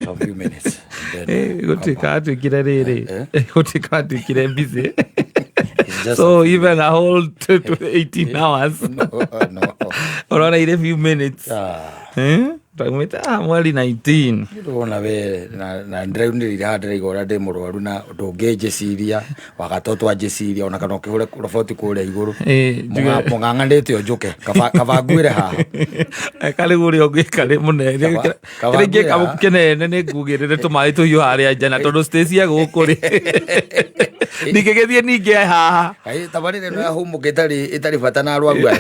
Some few minutes and then come Gũtuĩka back. atuĩkire rĩrĩ, gũtuĩka atuĩkire busy. It's just So a few even a whole 18 hours. No, no. Ũrona irĩ few minutes. Ah. Eh? Twaumĩte mweri 19. Ndĩrona we na ndĩraunĩrĩire haha, ndĩraigua ũrĩa ndĩ mũrwaru na ndũngĩnjĩciria wagatoto anjĩciria ona kana ũkĩhũre roboti kũrĩa igũrũ. Mũng'ang'anĩte o njũke kaba nguĩre haha. Karĩ ũrĩa ũngĩka rĩ mũnene. Kaba Kĩrĩa ingĩka nguĩre haha. kĩnene nĩ ngugĩrĩre tũmaĩ tũhiũ harĩa nja, na tondũ Stacy e gũkũ rĩ, ndingĩgĩthiĩ ningĩ haha. Kaĩ tabarĩra ĩno ya hũmũka ĩtarĩ bata na arwaru aya.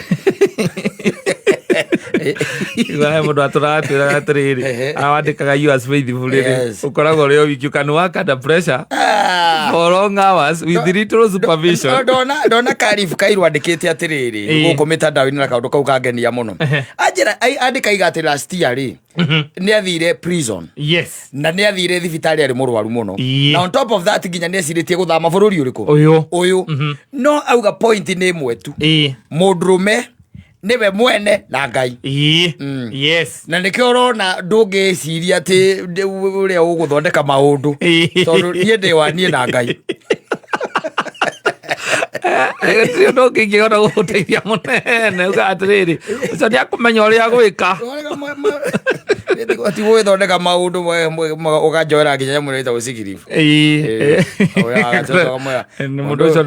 Igua he mũndũ atũraga atwĩraga atĩrĩrĩ, awandĩkaga yours faithfully rĩ, ũkoragwo ũrĩ o wiki, you can work under pressure for long hours with little supervision. Ndona Karif Kairu andĩkĩte atĩrĩrĩ gũkũ mĩtandao-inĩ na kaũndũ kau kangenia mũno. Anjĩra andĩka iga atĩ last year rĩ, nĩ athire prison na nĩ athire thibitarĩ arĩ mũrwaru mũno. Na on top of that nginya nĩ ecirĩtie gũthama bũrũri ũrĩkũ? Ũyũ. Ũyũ. No auga point nĩ ĩmwe tu. Mũndũrũme nĩwe mwene na Ngai. Na nĩkĩo ũrona ndũngĩciria atĩ ũrĩa ũgũthondeka maũndũ. Tondũ niĩ ndĩ wa niĩ na Ngai. Gũtirĩ ũndũ ũngĩ ingĩhota gũgũteithia mũnene, uga atĩrĩrĩ, ũcio nĩ akũmenya ũrĩa gwĩka. Ti gwĩthondeka maũndũ ũkanjoera nginya nyamũ ĩrĩa ĩtagwo sigiribu. Nĩ mũndũ ũcio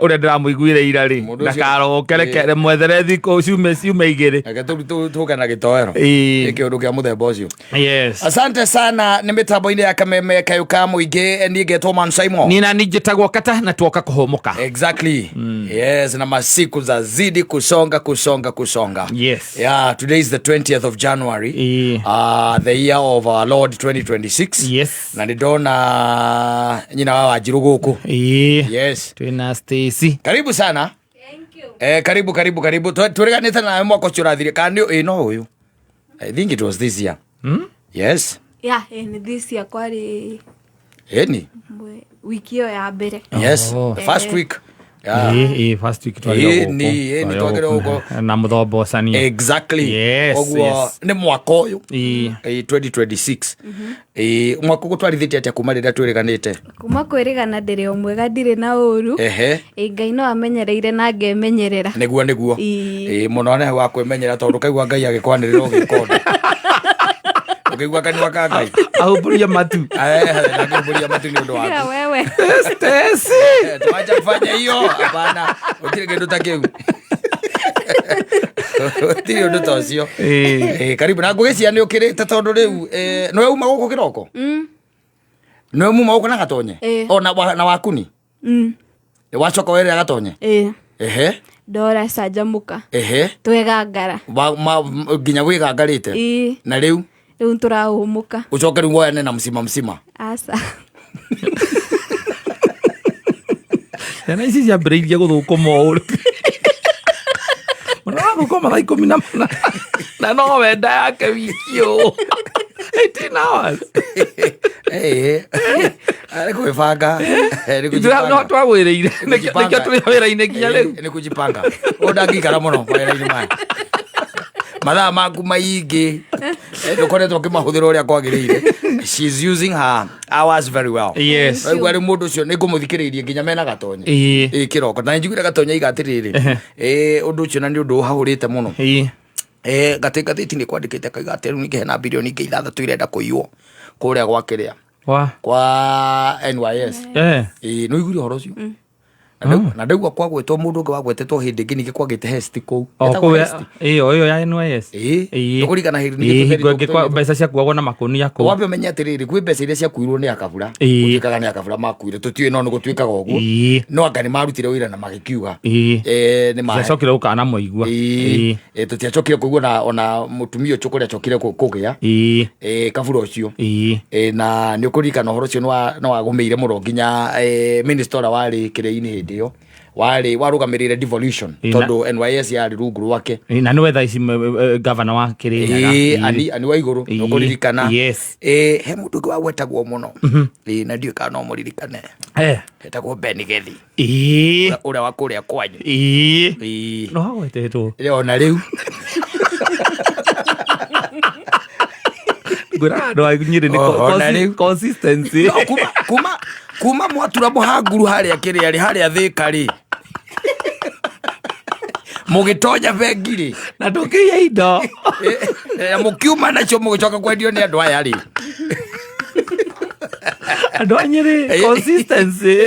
ũrĩa ndĩramũiguire ira rĩ, Mũndũ ũcio- ndakaroke, reke mwethere thikũ ciume 2. Reke tũke na gĩtoero. Nĩ kĩũndũ kĩa mũthemba ũcio. Asante sana nĩ mĩtambo-inĩ ya Kameme kayũ ka mũingĩ, niĩ ngetwo Man Simon. Niĩ na niĩ njĩtagwo Kata na tuoka kũhũmũka. Exactly. Yes, na masiku zazidi kusonga kusonga kusonga. Yeah, today is the 20th of January. The year of our Lord 2026. Na nĩ ndona nyina wa Wanjirũ gũkũ. Yes. Twĩna Stacy. Karibu sana. Thank you. Karibu karibu karibu. Twĩrĩganĩte nawe mwaka ũcio ũrathire kana nĩ ĩ no ũyũ. I think it was this year. Yes. Yeah, nĩ this year kwarĩ Ĩni. Wiki ĩyo ya mbere. Yes. Oh. The first week. Yeah. Ĩĩ, first week twarĩ o Ĩĩ, gũkũ. ĩĩ, Twarĩ o twagĩrĩ gũkũ gũkũ. Na mũthombocania. Exactly. Yes, Ũguo yes. nĩ mwaka ũyũ. Ĩĩ, 2026. Ĩĩ, mwaka ũgũtwarithĩtie atĩa kuma rĩrĩa twĩrĩganĩte? Kuma kwĩrĩgana ndĩrĩ o mwega, ndirĩ na ũru. Ĩ Ngai no amenyereire na ngemenyerera. Nĩguo nĩguo. Ĩĩ. Ĩĩ, mũno nĩ wa kwĩmenyera tondũ kaigua Ngai agĩkwanĩrĩra ũgĩka ũndũ. Ũkĩigua kanua ka Ngai. Ahumbũria matu. Akĩhumbũria matu nĩ ũndũ Tiga waku. wewe. Stacy. Tuacha kufanya hiyo. Hapana. Gũtirĩ kĩndũ ta kĩu. Gũtirĩ ũndũ ta ũcio. Karibu na ngũgĩcia nĩ ũkĩrĩte tondũ rĩu nĩwe uma gũkũ kĩroko? Nĩwe muma gũkũ na Gatonye? O na wakuni? Wacoka werĩra Gatonye? Ĩĩ. Ehe. Ndora canjamũka. Ehe. Twegangara. Nginya wĩgangarĩte? Ĩĩ. Na rĩu? Rĩu tũrahũmũka. Ũcoke rĩu woyane na msima msima. Aca. Ciana ici ciambĩrĩirie gũthũkũma ũũ. Mũno wathũkũma thaa 18. Na no wenda yake wiki ũũ. 18 hours. Nĩ kwĩbanga. Nĩ Ithuĩ hau no kũjipanga. twagwĩrĩire. Nĩkĩo Kujipanga. nĩkĩo tũrĩ wĩra-inĩ nginya rĩu. Nĩ kujipanga. Ũũ ndangĩikara mũno mawĩra-inĩ maya. Mathaa maku maingĩ ndũkoretwo ũkĩmahũthĩra ũrĩa kwagĩrĩire. She's using her hours very well. Waigua rĩu mũndũ ũcio nĩ ngũmũthikĩrĩirie nginya mena Gatonye. Ĩĩ kĩroko. Na njiguire Gatonye aiga atĩrĩrĩ, ũndũ ũcio na nĩ ũndũ ũhahũrĩte mũno. Ngathĩti nĩ kwandĩkĩte kaiga atĩ rĩu ningĩ hena birioni ingĩ 6 irenda kũiywo kũrĩa gwa kĩrĩa. Wa? Kwa NYS. Ĩĩ, nĩ ũiguire ũhoro ũcio? Na ndaigua kwagwetwo mũndũ ũngĩ wagwetetwo hĩndĩ ĩngĩ ningĩ kwagĩte Hesti kũu. O Etagwo kũu Hesti. ĩyo ĩyo ya NYS. Ĩĩ. Ĩĩ. Ndũkũririkana hĩndĩ Ĩĩ, ningĩ hingo tũtherĩtwo ĩngĩ kwa mbeca ciakuagwo na makũnia kũu. Wambe ũmenye atĩrĩrĩ, kwĩ mbeca iria ciakuirwo nĩ Akabura. Ĩĩ. Gũtuĩkaga nĩ Akabura makuire, tũtiũĩ no nĩ gũtuĩkaga ũguo. Ĩĩ. No anga nĩ marutire wĩra na magĩkiuga. Ĩĩ. Nĩ ma- Ciacokire gũkana mũigua. Ĩĩ. Tũtiacokire kũigua ona mũtumia ũcio kũrĩa acokire kũgĩa. Ĩĩ. Kabura ũcio. Ĩĩ. Na nĩ ũkũririkana ũhoro ũcio nĩ wagũmĩire mũno nginya minister ũrĩa warĩ kĩrĩa-inĩ hĩndĩ ĩyo. Warĩ warũgamĩrĩire devolution tondũ NYS yarĩ rungu rwake. Ĩĩ, na nĩwe thaa ici governor wa Kĩrĩnyaga. Ĩĩ, ani wa igũrũ, Ĩĩ. nĩ ũkũririkana. Yes. He mũndũ ũngĩ wagwetagwo mũno. Ĩĩ, na ndiũĩ kana no mũririkane. Etagwo Ben Gethi. Ĩĩ. Ũrĩa wa kũrĩa kwanyu. Ĩĩ. Ĩĩ. No agwetetwo. Ĩĩ, ona rĩu. Ngwĩra andũ a Nyĩrĩ nĩ Ona rĩu. consistency. No, kuma mwatura mũhanguru harĩa kĩrĩa rĩ, harĩa Thĩka rĩ, mũgĩtonya bengi rĩ, Na tũkĩiya indo. Na mũkiuma nacio mũgĩcoka kwendio nĩ andũ aya rĩ. Andũ a Nyĩrĩ, consistency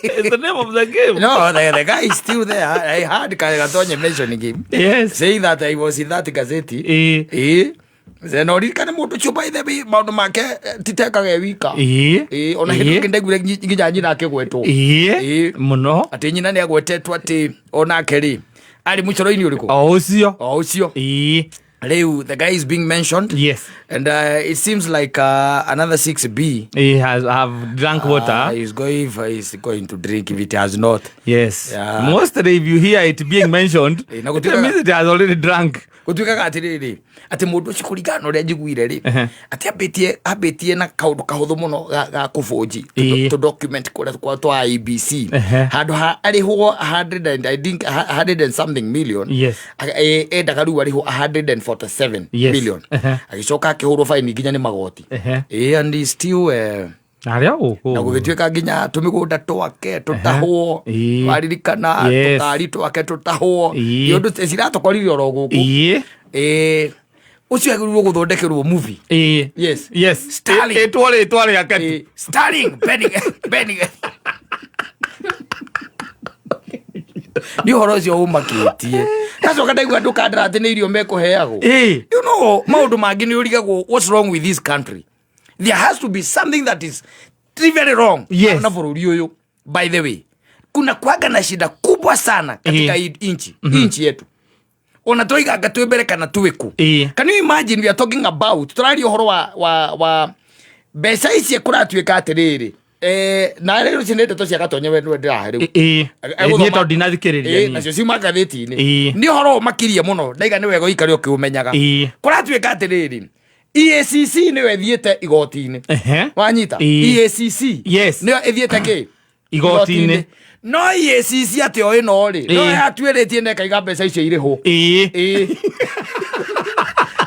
is the name of the game. No, the guy is still there. I heard Gatonye mentioning him, saying that I was in that gazeti. Ĩĩ. Na ũririkane mũndũ ũcio, by the way, maũndũ make titekaga e wika. Ĩĩ, ona hĩndĩ ĩngĩ ndaiguire nginya nyina akĩgwetwo. Ĩĩ. Mũno. Atĩ nyina nĩ agwetetwo atĩ onake rĩ, arĩ mũcoro-inĩ ũrĩkũ? O ũcio. O ũcio. Rĩu the guy is being mentioned and it seems like another 6B He has have drunk water. Is going to drink if it has not. Mostly if you hear it being mentioned, Na it means it has already drunk. Gũtuĩkaga atĩrĩrĩ, atĩ mũndũ ũcio, kũringana na ũrĩa njiguire rĩ, atĩ ambĩtie na kaũndũ kahũthũ mũno ga kũbũnji tũ document kũrĩa kwa twa IEBC, handũ ha arĩhwo 100 and, I think, 100 and something million, endaga rĩu arĩhwo 147 million. Agĩcoka akĩhũrwo faini nginya nĩ magoti. Ĩĩ, and he still Arĩa gũkũ. Na gũgĩtuĩka nginya tũmĩgũnda twake tũtahwo. Waririkana? Tũkari twake tũtahwo. Nĩ ũndũ ciratũkorire oro gũkũ. Ĩĩ, ũcio agĩrĩirwo gũthondekerwo movie. Yes. Starling. Ĩtwo rĩtwa rĩake tu. Ĩĩ, starring Benny. Nĩ ũhoro ũcio ũmakĩtie. Ndacoka ndaigua andũ kandara atĩ nĩ irio mekũheagwo. Maũndũ mangĩ nĩ ũrigagwo, what's wrong with this country? There has to be something that is very wrong na bũrũri ũyũ. By the way, kuna kwaga na shida kubwa sana katika hii nchi yetu, ona twaiganga twĩ mbere kana twĩ kũ. Can you imagine, we are talking about, tũraria ũhoro wa mbeca ici, kũratuĩka atĩrĩrĩ, na rĩu ici nĩ ndeto cia Gatonye, we nĩwe ndĩrahe rĩu. Niĩ tondũ ndinathikĩrĩria niĩ. Nacio ciuma ngathĩti-inĩ. Nĩ ũhoro ũmakirie mũno, ndaiga nĩ wega ũikare ũkĩũmenyaga. Kũratuĩka atĩrĩrĩ, EACC nĩyo ĩthiĩte igoti-inĩ. Wanyita? EACC nĩyo ĩthiĩte kĩ? Igoti-inĩ. No EACC atĩ o ĩno rĩ, no yatuĩrĩtie na ĩkaiga mbeca icio irĩhwo. Ĩĩ,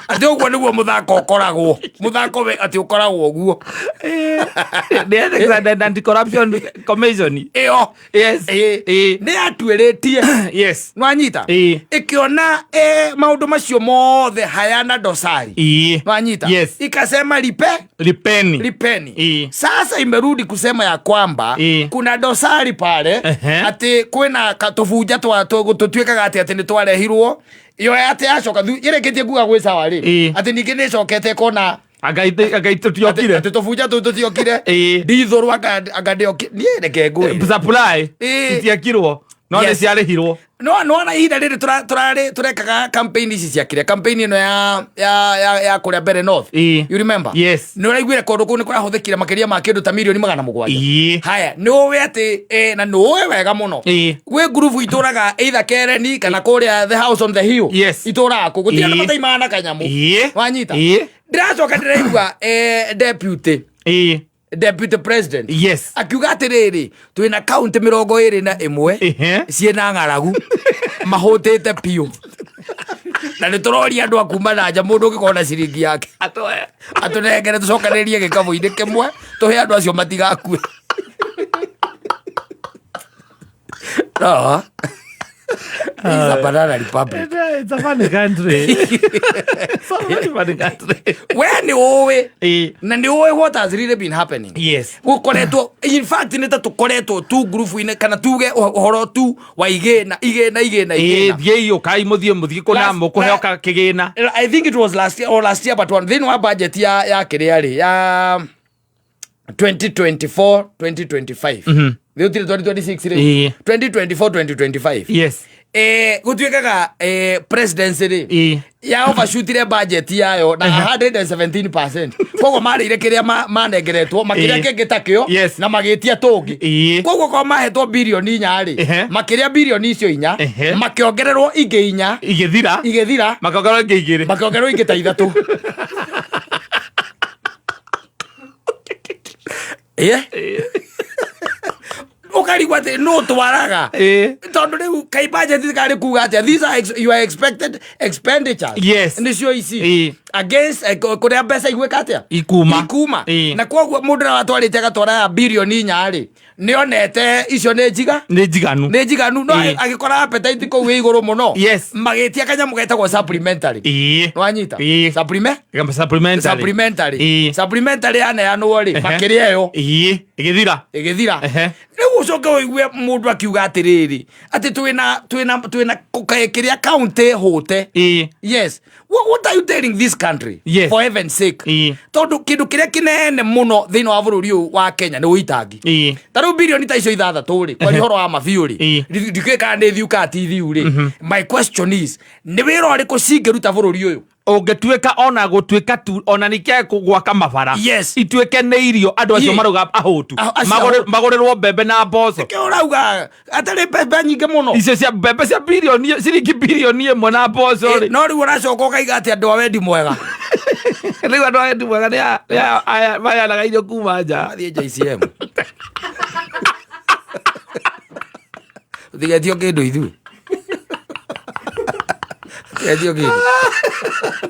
atĩ ũguo nĩguo mũthako ũkoragwo, mũthako we atĩ ũkoragwo ũguo. The Ethics and Anti-Corruption Commission. Ĩyo. Nĩ yatuĩrĩtie. Nwanyita? Ĩkĩona maũndũ macio mothe hayana dosari. Nwanyita? Yes. Ikasema lipe. Lipeni. Lipeni. Sasa imerudi kusema ya kwamba kuna dosari pale, atĩ kwĩna tũbunja twa tũtuĩkaga atĩ nĩ twarehirwo yo, atĩ yacoka ĩrĩkĩtie kuga gwĩ sawa rĩ, atĩ ningĩ nĩ ĩcokete ĩkona Anga tũtiokire. Atĩ tũbunja tũu tũtiokire. Ndithũrũ anga ndĩokire, niĩ reke ngwĩre. Supply itiekirwo no nĩ ciarĩhirwo. No nona ihinda rĩrĩ tũrarĩ tũrekaga campaign ici cia kĩrĩa, campaign ĩno ya kũrĩa mbere north. You remember? Yes. Nĩ ũraiguire kũndũ kũu nĩ kũrahũthĩkire makĩria ma kĩndũ ta mirioni 700. Haya, nĩ ũĩ atĩ na nĩ ũĩ wega mũno gwĩ ngurubu itũraga either Kereni kana kũrĩa the house on the hill. Itũraga kũ gũtirĩ andũ mataimaga na kanyamũ. Wanyita? Ndĩracoka ndĩraigua deputy president akiuga atĩrĩrĩ, twĩna kaunti 21 ciĩna ng'aragu, mahũtĩte biũ, na nĩ tũroria andũ a kuma na nja, mũndũ ũngĩkorwo na ciringi yake atũnengere, tũcokanĩrĩrie gĩkabũ-inĩ kĩmwe, tũhe andũ acio matigakue. No. It's a banana republic. It's a funny country. It's a very funny country. We nĩ ũĩ na nĩ ũĩ what has really been happening. Gũkoretwo, in fact, nĩ ta tũkoretwo tu ngurubu-inĩ, kana tuge ũhoro tu wa igĩna, igĩna, igĩna, igĩna. Thiĩi, ũkai, mũthiĩ kũna mũkũheo kĩgĩna. I think it was last year or last year but one, thĩinĩ wa budget ya kĩrĩa rĩ, ya 2024 2025, thĩ ũtirĩ 2026 rĩ, 2024 2025, gũtuĩkaga presidency rĩ ya overshootire budget yayo na 117%. Koguo marĩire kĩrĩa manengeretwo, makĩrĩa kĩngĩ takĩo na magĩtia tũngĩ. Koguo korwo mahetwo birioni 4 rĩ, makĩrĩa birioni icio 4, makĩongererwo ingĩ 4. Igĩthira. Igĩthira. Makĩongererwo ingĩ 2. Makĩongererwo ingĩ ta 3. Ĩĩ, ũkarigwo atĩ nũ twaraga. Tondũ rĩu kai budget karĩ kuga atĩa? These are your expected expenditures. Yes. Nĩcio ici. Against kũrĩa mbeca igwĩka atĩa? Ikuma. Ikuma. Na koguo mũndũ ũrĩa watwarĩte agatwara ya bilioni 4 rĩ, nĩonete icio nĩ njiga Nĩ njiganu. Nĩ njiganu, no agĩkora appetite kũu ĩ igũrũ mũno. Magĩtia kanyamũ getagwo supplementary. Nĩwanyita? Supplementary. Supplementary. Supplementary yaneanwo rĩ, makĩrĩa ĩyo. Ĩgĩthira. Ĩgĩthira. Rĩu ũcoke ũigue mũndũ akiuga atĩrĩrĩ, atĩ twĩna kĩrĩa county hũte. Yes, what are you telling this country? For heaven's sake. Tondũ kĩndũ kĩrĩa kĩnene mũno thĩinĩ wa bũrũri ũyũ wa Kenya nĩ ũitangi. Ta rĩu bilioni ta icio 6 rĩ, kwaria ũhoro wa mabiũ rĩ, ndikĩũĩ kana nĩ thiu kana ti thiu rĩ. My question is, nĩ wĩra ũrĩkũ cingĩruta bũrũri ũyũ? Ũngĩtuĩka ona gũtuĩka tu ona nĩkĩage gwaka mabara, ituĩke nĩ irio andũ acio marauga ahũtu. Acio ahũtu. Magũrĩrwo mbembe na mboco. Nĩkĩo ũrauga atarĩ mbembe nyingĩ mũno. Icio cia mbembe cia bilioni, ciringi bilioni 1 na mboco rĩ. No rĩu ũracoka ũkaiga atĩ andũ a wendi mwega. Rĩu andũ a wendi mwega nĩ aya maheanaga irio kuma nja. Mathiĩ JCM, tigetio kĩndũ ithuĩ, tigetio kĩndũ.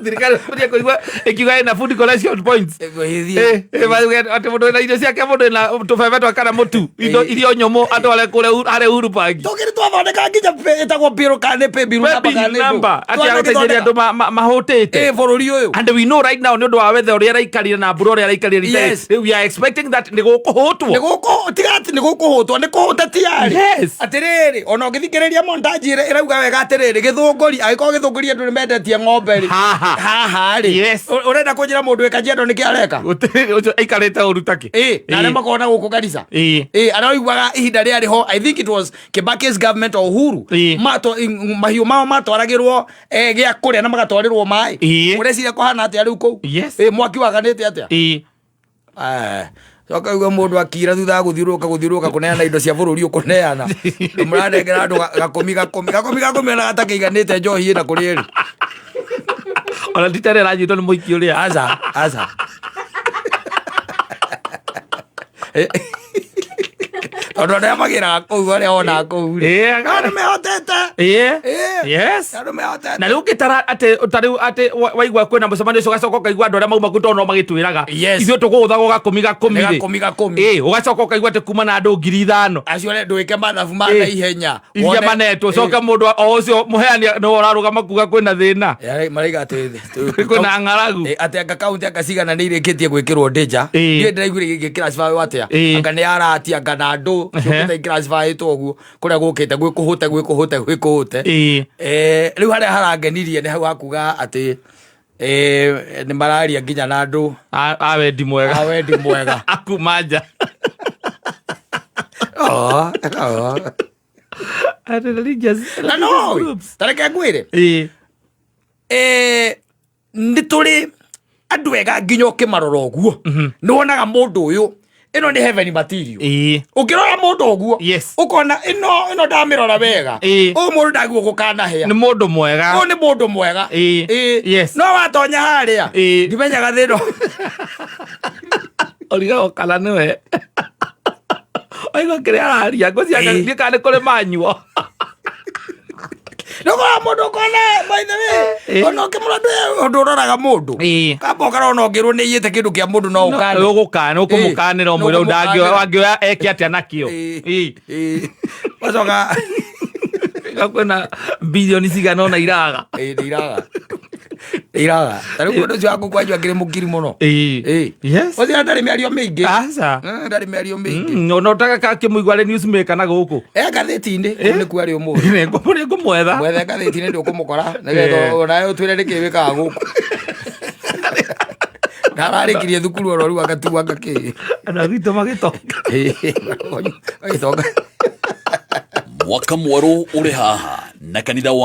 Thirikari ĩbatiĩ kũigua ĩkiuga ĩna food collection points. Ĩgũgĩthiĩ. Mauge atĩ mũndũ wĩna irio ciake, mũndũ wĩna tũbebe twa kana mũtu, indo irio nyũmũ atware kũrĩa harĩa Uhuru Park. Tũkĩrĩ twathondeka nginya ĩtagwo bill kana nĩ pay bill number kana nĩ ndũ. Number atĩ agũteithĩrĩria andũ mahũtĩte. Bũrũri ũyũ. And we know right now, nĩ ũndũ wa weather ũrĩa ĩraikarire na mbura ũrĩa ĩraikarire rita rĩu, we are expecting that nĩ gũkũhũtwo. Nĩ gũkũ tiga atĩ nĩ gũkũhũtwo, nĩ kũhũta tiarĩ. Atĩrĩrĩ, ona ũngĩthikĩrĩria montage ĩrauga wega atĩrĩrĩ, Gĩthũngũri, angĩkorwo Gĩthũngũri andũ nĩ mendetie ng'ombe rĩ, Haha. Haha rĩ, ũrenda kũnjĩra mũndũ wĩ Kajiado nĩkĩ areka? Gũtirĩ ũcio aikarĩte ũru takĩ. Na arĩa makoragwo na gũkũ Garissa. Arĩa ũiguaga ihinda rĩarĩ ho, I think it was Kibaki's government or Uhuru, mahiũ mao matwaragĩrwo gĩa kũrĩa na magatwarĩrwo maĩ. Ũreciria kũhana atĩa rĩu kũu? Mwaki waganĩte atĩa? Coka uga mũndũ akira thutha wa gũthiũrũrũka gũthiũrũrũka kũneana indo cia bũrũri, ũkũneana mũranengera andũ gakũmi gakũmi gakũmi gakũmi, ona gatakĩiganĩte njohi ĩna kũrĩ ĩrĩ. Ona ti tarĩa aranyitwo nĩ mũiki ũrĩa. Aca, aca. Tondũ arĩa magĩraga kũu, arĩa wonaga kũu rĩ, andũ mehotete. Andũ mehotete. Na rĩu ũngĩtara atĩ ta rĩu atĩ waigua kwĩna mũcemanio ũcio, ũgacoka ũkaigua andũ arĩa mauma kũu tondũ no magĩtwĩraga, ithuĩ tũkũgũthagwo gakũmi gakũmi Nĩ rĩ. gakũmi gakũmi. Ũgacoka ũkaigua atĩ kuma na andũ 5,000. Acio arĩa ndwĩke mathabu ma na ihenya iria manetwo, coke mũndũ o ũcio mũheani nĩwe ũrarũgama kuga kwĩna thĩna. Maraiga atĩ kwĩna ng'aragu. Atĩ anga kaunti anga cigana nĩ irĩkĩtie gwĩkĩrwo ndĩnja. Niĩ ndĩraiguire gĩgĩclassify atĩa, anga nĩ arati, anga na andũ ciũkĩte iclassifyĩtwo ũguo kũrĩa gũkĩte gwĩ kũhũte gwĩ kũhũte gwĩ kũhũte. Rĩu harĩa harangenirie nĩ hau hakuga atĩ nĩ mararia nginya na andũ A wendi mwega. A wendi mwega. Akuma nja. Oh. Atĩ Na no groups. Tareke ngwĩre, nĩ tũrĩ andũ ega nginya ũkĩmarora ũguo nĩ wonaga mũndũ ũyũ, ĩno nĩ heaven material. Ũngĩrora mũndũ ũguo, ũkona ĩno ĩno ndamĩrora wega, ũyũ mũndũ ndaguo gũkanahĩa. Nĩ mũndũ mwega. Ũyũ nĩ mũndũ mwega. No watonya harĩa, ndimenyaga thĩna. Ũrigagwo kana nĩwe waigua kĩrĩa araria ngũcianga. Ndiĩ kana nĩ kũrĩ manyuo. Nĩũkora mũndũ ũkona, by the way, ona ũkĩmũrora ũndũ ũroraga mũndũ, kamba ũkarora ũngĩrwo nĩ iyĩte kĩndũ kĩa mũndũ no ũkane. Ũgũkana, ũkũmũkanĩra, ũmwĩre Nĩ ũkũmũkanĩra. Angĩoya eke atĩa nakĩo. Wacoka kwĩna bilioni cigana ũna iraga. Nĩ iraga, nĩ iraga. Ta rĩu mũndũ ũcio waku kwanyu akĩrĩ mũkiri mũno. Ũcio ndarĩ mĩario mĩingĩ. Aca. Ndarĩ mĩario mĩingĩ. Ona ũtagaka akĩmũigua arĩ newsmaker na gũkũ. E ngathĩti-inĩ kũu nĩkuo arĩ ũmũthĩ. Nĩngũmwetha. Mwethe ngathĩti-inĩ, ndũkũmũkora nĩgetha onawe ũtwĩre nĩkĩ wĩkaga gũkũ. Ndararĩkirie thukuru oro rĩu agatuanga kĩ. Andũ a gwitũ magĩtonga. Magĩtonga. Mwaka mwerũ ũrĩ haha na kanitha wa